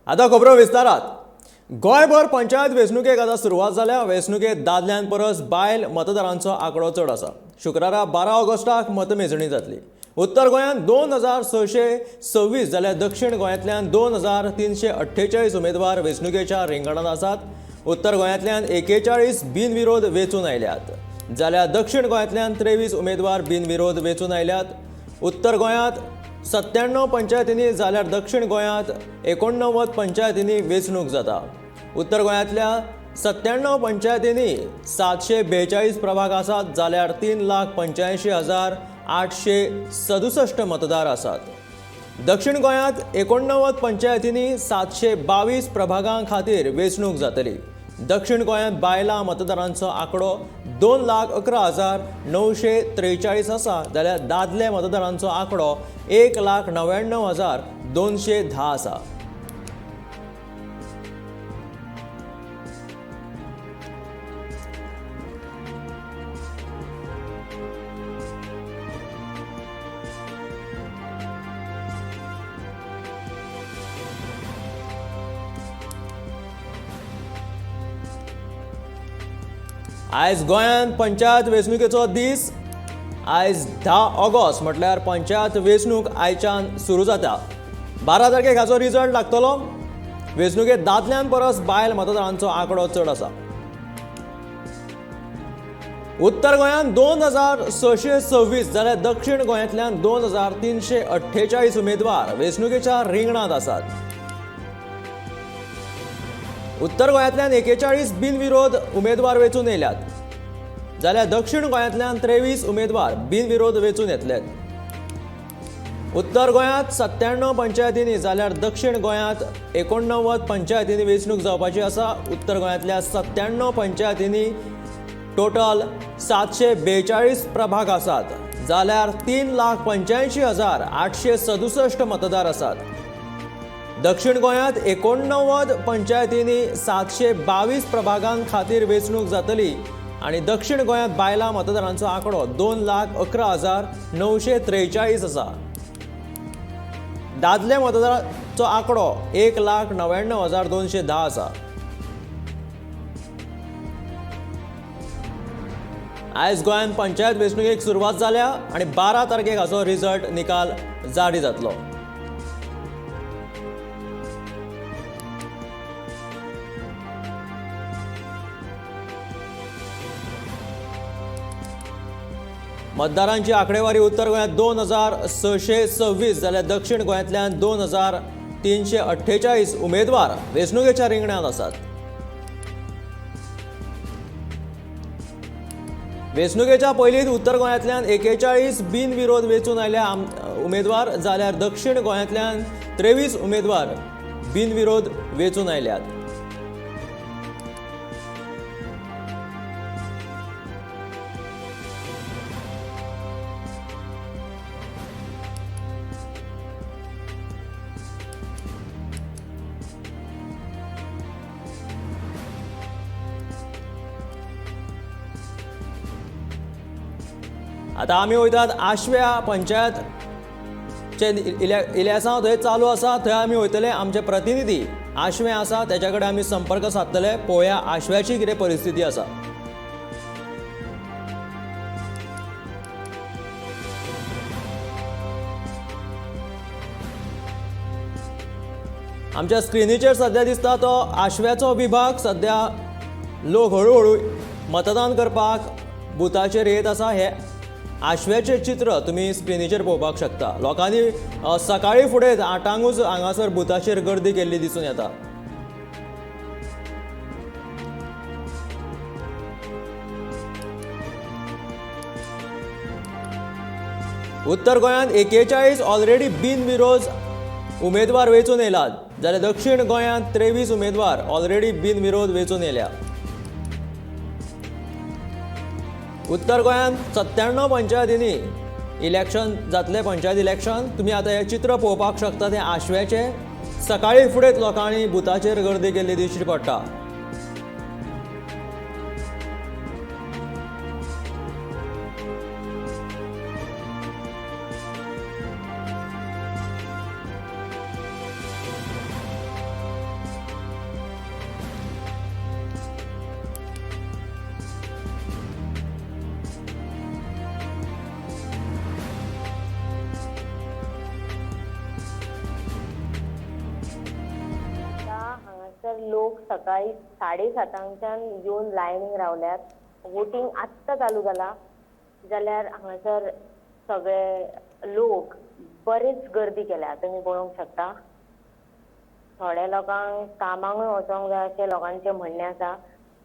आतां खबरो विस्तारात. गोंयभर पंचायत वेंचणुकेक आतां सुरवात जाल्या. वेंचणुकेंत दादल्यां परस बायल मतदारांचो आंकडो चड आसा. शुक्रारा 12 ऑगस्टाक मतमेजणी जातली. उत्तर गोंयांत 2626 जाल्यार दक्षिण गोंयांतल्यान 2348 उमेदवार वेंचणुकेच्या रिंगणांत आसात. उत्तर गोंयांतल्यान 41 बिनविरोध वेंचून आयल्यात जाल्यार दक्षिण गोंयांतल्यान 23 उमेदवार बिनविरोध वेंचून आयल्यात. उत्तर गोंयांत 97 पंचायतींनी जाल्यार दक्षिण गोंयांत 89 पंचायतींनी वेंचणूक जाता. उत्तर गोंयांतल्या 97 पंचायतींनी 742 प्रभाग आसात जाल्यार 3,85,867 मतदार आसात. दक्षिण गोंयांत 89 पंचायतींनी 722 प्रभागां खातीर वेंचणूक जातली. दक्षिण गोंयांत बायलां मतदारांचो आंकडो 2,11,943 आसा जाल्यार दादले मतदारांचो आंकडो 1,99,210 आसा. आयज गोंयांत पंचायत वेंचणुकेचो दीस. आयज 10 ऑगस्ट म्हटल्यार पंचायत वेंचणूक आयच्यान सुरू जाता. 12 तारखेक हाचो रिजल्ट लागतलो. वेंचणुकेंत दादल्यां परस बायल मतदारांचो आंकडो चड आसा. उत्तर गोंयांत 2626 जाल्यार दक्षिण गोंयांतल्यान 2348 उमेदवार वेंचणुकेच्या रिंगणांत आसात. उत्तर गोंयांतल्यान 41 बिनविरोध उमेदवार वेंचून येयल्यात जाल्यार दक्षिण गोंयांतल्यान 23 उमेदवार बिनविरोध वेंचून येतले. उत्तर गोंयांत 97 पंचायतींनी जाल्यार दक्षिण गोंयांत 89 पंचायतींनी वेंचणूक जावपाची आसा. उत्तर गोंयांतल्या 97 पंचायतींनी टोटल 742 प्रभाग आसात जाल्यार 3,85,867 मतदार आसात. दक्षिण गोंयांत 89 पंचायतींनी 722 प्रभागां खातीर वेंचणूक जातली आनी दक्षिण गोंयांत बायलां मतदारांचो आंकडो 2,11,943 आसा. दादले मतदारांचो आंकडो 1,99,210 आसा. आयज गोंयांत पंचायत वेंचणुकेक सुरवात जाल्या आनी 12 तारखेक हाचो रिजल्ट निकाल जारी जातलो. मतदारांची आंकडेवारी उत्तर गोंयांत 2626 जाल्यार दक्षिण गोंयांतल्यान 2348 उमेदवार वेंचणुकेच्या रिंगणांत आसात. वेंचणुकेच्या पयलींच उत्तर गोंयांतल्यान 41 बिनविरोध वेंचून आयिल्ले उमेदवार जाल्यार दक्षिण गोंयांतल्यान 23 उमेदवार बिनविरोध वेंचून आयल्यात. आतां आमी वयतात आशव्या पंचायत इलेसांव थंय चालू आसा, थंय आमी वयतले. आमचे प्रतिनिधी आशवें आसा तेच्या कडेन आमी संपर्क सादतले. पळोवया आशव्याची कितें परिस्थिती आसा. आमच्या स्क्रिनीचेर सद्या दिसता तो आशव्याचो विभाग. सद्या लोक हळुहळू मतदान करपाक बुथाचेर येत आसा. हे आशव्याचें चित्र तुमी स्क्रिनीचेर पळोवपाक शकता. लोकांनी सकाळी फुडें 8ांकूच हांगासर बुथाचेर गर्दी केल्ली दिसून येता. उत्तर गोंयांत 41 ऑलरेडी बिनविरोध उमेदवार वेंचून येयलात जाल्यार दक्षिण गोंयांत 23 उमेदवार ऑलरेडी बिनविरोध वेंचून येयल्या. उत्तर गोंयांत 97 पंचायतींनी इलेक्शन जातलें, पंचायत इलेक्शन. तुमी आतां हें चित्र पळोवपाक शकता तें आशव्याचें. सकाळीं फुडेंच लोकांनी बुथाचेर गर्दी केल्ली दिश्टी पडटा. हांगासर लोक सकाळी 7:30च्यान येवन लायनीक रावल्यात. वोटींग आत्तां चालू जाला जाल्यार हांगासर सगळे लोक बरेच गर्दी केल्या. तुमी पळोवंक शकता थोड्या लोकांक कामांकूय वचोंक जाय अशें लोकांचें म्हणणें आसा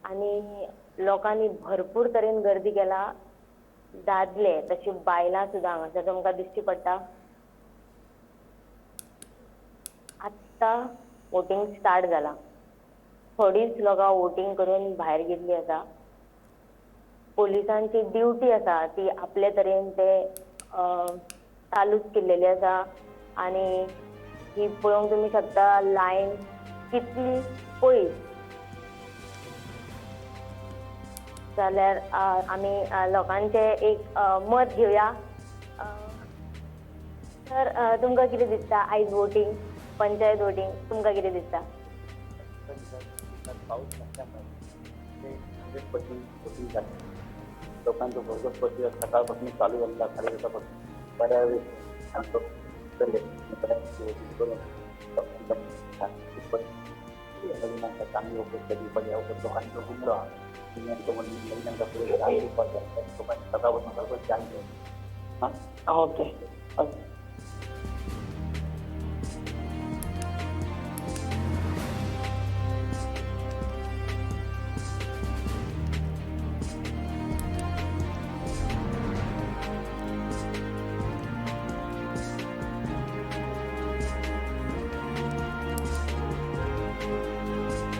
आनी लोकांनी भरपूर तरेन गर्दी केला. दादले तशी बायलां सुद्दां हांगासर तुमकां दिश्टी पडटा. आत्तां वोटींग स्टार्ट जाला. थोडीच लोकां वोटींग करून भायर गेल्ली आसा. पोलिसांची ड्युटी आसा ती आपले तरेन ते चालूच केल्लेली आसा आनी ही पळोवंक तुमी शकता लायन कितली पयस. जाल्यार आमी लोकांचें एक मत घेवया. सर, तुमकां कितें दिसता आयज वोटींग, पंचायत वोटींग तुमकां कितें दिसता? पाऊस नसल्यामुळे ते 100% वोटिंग झाले. लोकांचं भरघोस प्रतिसाद सकाळपासून चालू झालेला, 7:30पासून बऱ्या वेळ वोटिंग करून चांगली उपस्थिती लोकांचं हुंडा लोकांनी सकाळपासून भरघोस जाणले. Okay okay.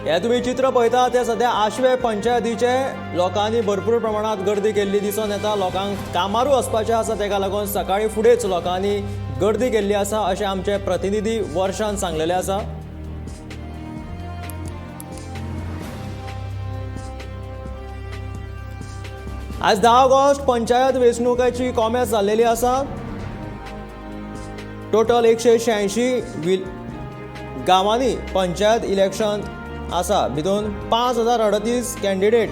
हे तुमी चित्र पळयता ते सद्या आशवे पंचायतीचे लोकांनी भरपूर प्रमाणात गर्दी केल्ली दिसून येता. लोकांक कामारू वचपाचें आसा, तेका लागून सकाळी फुडेंच लोकांनी गर्दी केल्ली आसा अशें आमचे प्रतिनिधी वर्षान सांगलेलें आसा. आज 10 ऑगस्ट पंचायत वेंचणुकेची कॉमेस जाल्लेली आसा. टोटल 186 गांवांनी पंचायत इलेक्शन आसा. भितून 5038 कॅन्डिडेट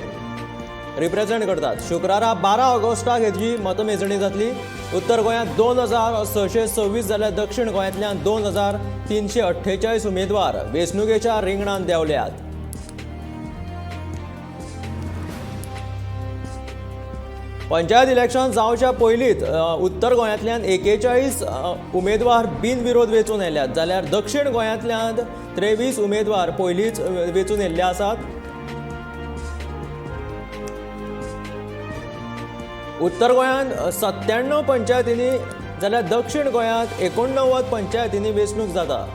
रिप्रेझेंट करतात. शुक्रारा 12 ऑगस्टाक हेजी मतमेजणी जातली. उत्तर गोंयांत 2626 जाल्यार दक्षिण गोंयांतल्यान 2348 उमेदवार वेंचणुकेच्या रिंगणांत देंवल्यात. पंचायत इलेक्शन जावच्या पयलींच उत्तर गोंयांतल्यान 41 उमेदवार बिनविरोध वेंचून आयल्यात, जाल्यार दक्षिण गोंयांतल्यान 23 उमेदवार पयलींच वेंचून येयल्ले आसात. उत्तर गोंयांत 97 पंचायतींनी जाल्यार दक्षिण गोंयांत 89 पंचायतींनी वेंचणूक जाता.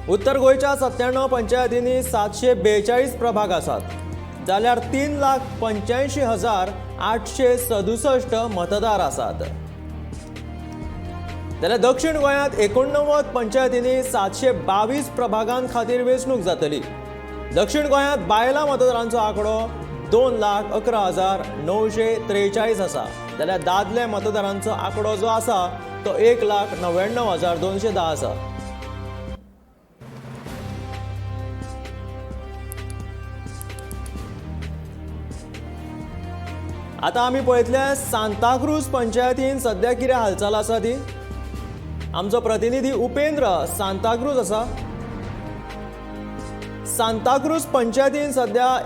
उत्तर गोंयच्या 97 पंचायतींनी 742 प्रभाग आसात, जाल्यार 3,85,867 मतदार आसात. जाल्यार दक्षिण गोंयांत 89 पंचायतींनी 722 प्रभागां खातीर वेंचणूक जातली. दक्षिण गोंयांत बायलां मतदारांचो आंकडो 2,11,943 आसा, जाल्यार दादले मतदारांचो आंकडो जो आसा तो 1,99,210 आसा. आतां आमी पळयतले सांताक्रूज पंचायतीन सद्या कितें हालचाल आसा ती. आमचो प्रतिनिधी उपेंद्र सांताक्रूज आसा. सांताक्रूज पंचायतीन सद्या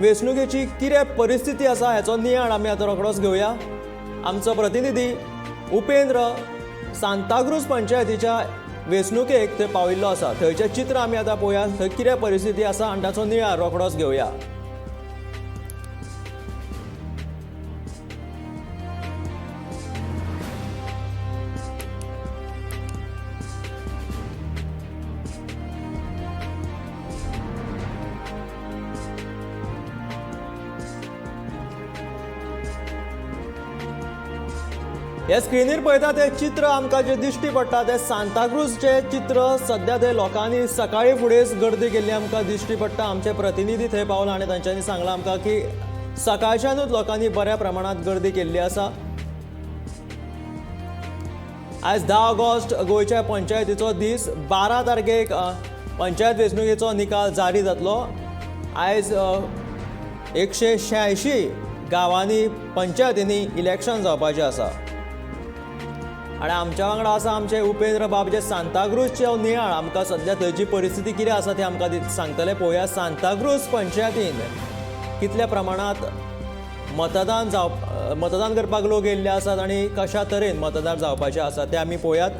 वेंचणुकेची कितें परिस्थिती आसा हेचो नियाळ आमी आतां रोखडोच घेवया. आमचो प्रतिनिधी उपेंद्र सांताक्रूज पंचायतीच्या वेंचणुकेक थंय पाविल्लो आसा. थंयचें चित्र आमी आतां पळोवया, थंय कितें परिस्थिती आसा आनी ताचो नियाळ रोखडोच घेवया. हे स्क्रिनीर पळयता ते चित्र आमकां जें दिश्टी पडटा तें सांताक्रूजचें चित्र. सद्या थंय लोकांनी सकाळी फुडेंच गर्दी केल्ली आमकां दिश्टी पडटा. आमचे प्रतिनिधी थंय पावला आनी तांच्यांनी सांगलां आमकां की सकाळच्यानूच लोकांनी बऱ्या प्रमाणांत गर्दी केल्ली आसा. आयज 10 ऑगस्ट गोंयच्या पंचायतीचो दीस. 12 तारखेक पंचायत वेंचणुकेचो निकाल जारी जातलो. आयज 186 गांवांनी पंचायतींनी इलेक्शन जावपाचें आसा. आनी आमच्या वांगडा आसा आमचे उपेंद्र बाब जे सांताक्रूजचे नियाळ आमकां सद्या थंयची परिस्थिती कितें आसा ती आमकां सांगतले. पळोवया सांताक्रूज पंचायतीन कितल्या प्रमाणांत मतदान करपाक लोक येयल्ले आसात आनी कशा तरेन मतदार जावपाचे आसा ते आमी पळोवयात.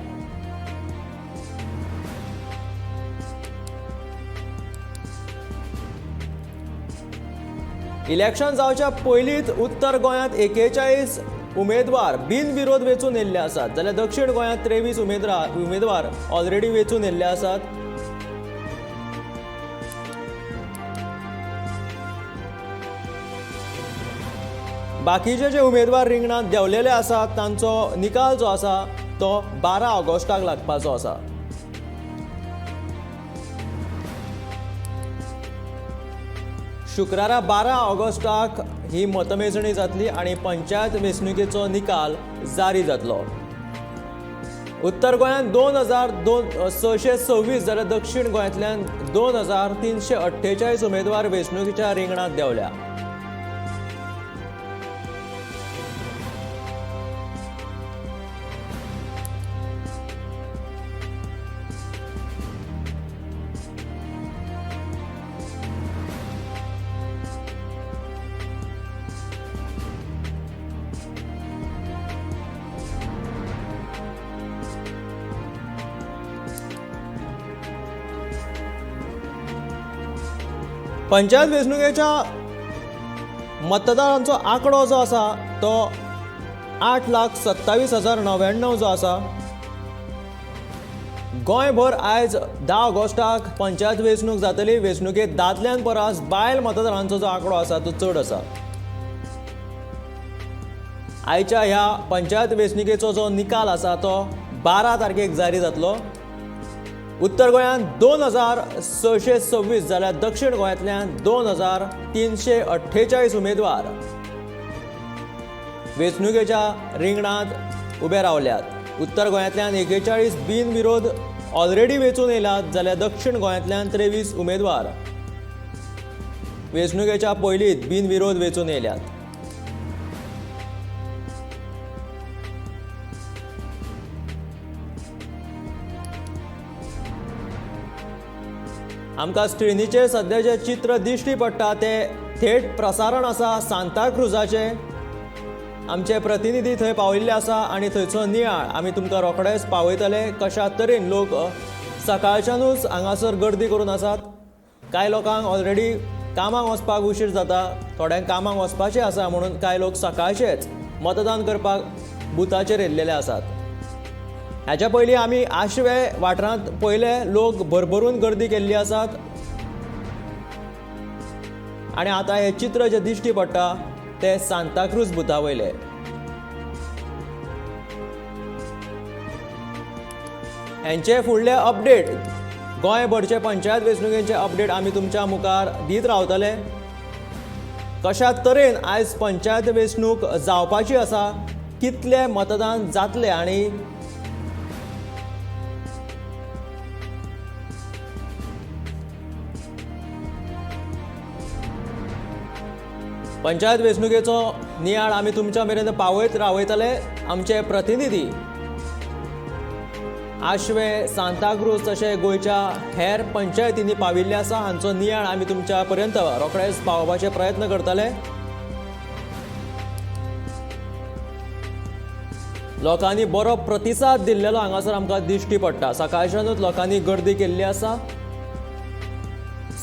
इलेक्शन जावच्या पयलींच उत्तर गोंयांत 41 उमेदवार बिनविरोध वेंचून येयल्ले आसात, जाल्यार दक्षिण गोंयांत 23 उमेदवार ऑलरेडी वेंचून येयल्ले आसात. बाकीचे जे उमेदवार रिंगणांत देंवलेले आसात तांचो निकाल जो आसा तो 12 ऑगस्टाक लागपाचो आसा. शुक्रारा 12 ऑगस्टाक ही मतमेजणी जातली आनी पंचायत वेंचणुकेचो निकाल जारी जातलो. उत्तर गोंयांत 2626 जाल्यार दक्षिण गोंयांतल्यान 2348 उमेदवार वेंचणुकेच्या रिंगणांत देंवल्या. पंचायत वेंचणुकेच्या मतदारांचो आंकडो जो आसा तो 8,27,099 जो आसा. गोंयभर आयज 10 ऑगस्टाक पंचायत वेंचणूक जातली. वेंचणुकेंत दादल्यां परस बायल मतदारांचो जो आंकडो आसा तो चड आसा. आयच्या ह्या पंचायत वेंचणुकेचो जो निकाल आसा तो 12 तारखेक जारी जातलो. उत्तर गोंयांत 2626 जाल्यार दक्षिण गोंयांतल्यान 2348 उमेदवार वेंचणुकेच्या रिंगणांत उबे रावल्यात. उत्तर गोंयांतल्यान 41 बिनविरोध ऑलरेडी वेंचून येयल्यात, जाल्यार दक्षिण गोंयांतल्यान 23 उमेदवार वेंचणुकेच्या पयलींच बिनविरोध वेंचून येयल्यात. आमकां स्क्रिनीचेर सद्या जें चित्र दिश्टी पडटा तें थेट प्रसारण आसा सांताक्रुजाचें. आमचे प्रतिनिधी थंय पाविल्ले आसा आनी थंयचो नियाळ आमी तुमकां रोखडेच पावयतले. कशा तरेन लोक सकाळच्यानूच हांगासर गर्दी करून आसात. कांय लोकांक ऑलरेडी कामाक वचपाक उशीर जाता, थोड्यांक कामाक वचपाचें आसा म्हणून कांय लोक सकाळचेच मतदान करपाक बुथाचेर येयल्लेले आसात. हाच्या पयलीं आमी आश्वे वाठारांत पयले लोक भरभरून गर्दी केल्ली आसात आनी आतां हें चित्र जें दिश्टी पडटा तें सांताक्रूज बुथा वयलें. हेंचे फुडले अपडेट, गोंयभरचे पंचायत वेंचणुकेचे अपडेट आमी तुमच्या मुखार दीत रावतले. कशा तरेन आयज पंचायत वेंचणूक जावपाची आसा, कितले मतदान जातले आनी पंचायत वेंचणुकेचो नियाळ आमी तुमच्या मेरेन पावयत रावयतले. आमचे प्रतिनिधी आश्वे, सांताक्रूज तशें गोंयच्या हेर पंचायतींनी पाविल्ले आसा, हांचो नियाळ आमी तुमच्या पर्यंत रोखडेच पावोवपाचे प्रयत्न करतले. लोकांनी बरो प्रतिसाद दिल्लेलो हांगासर आमकां दिश्टी पडटा. सकाळच्यानूच लोकांनी गर्दी केल्ली आसा.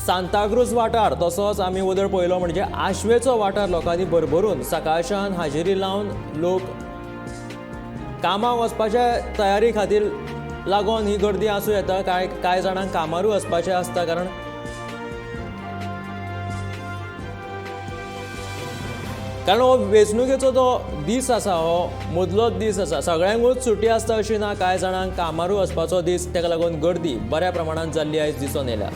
सांताक्रूज वाठार तसोच आमी वदळ पळयलो म्हणजे आश्वेचो वाठार लोकांनी भरभरून सकाळच्यान हाजेरी लावन लोक कामाक वचपाच्या तयारी खातीर लागून ही गर्दी आसूं येता. कांय कांय जाणांक कामारूय वचपाचें आसता, कारण कारण हो वेंचणुकेचो जो दीस आसा हो मदलोच दीस आसा. सगळ्यांकूच सुटी आसता अशी ना, कांय जाणांक कामारूय वचपाचो दीस, ताका लागून गर्दी बऱ्या प्रमाणांत जाल्ली आयज दिसून येयल्या.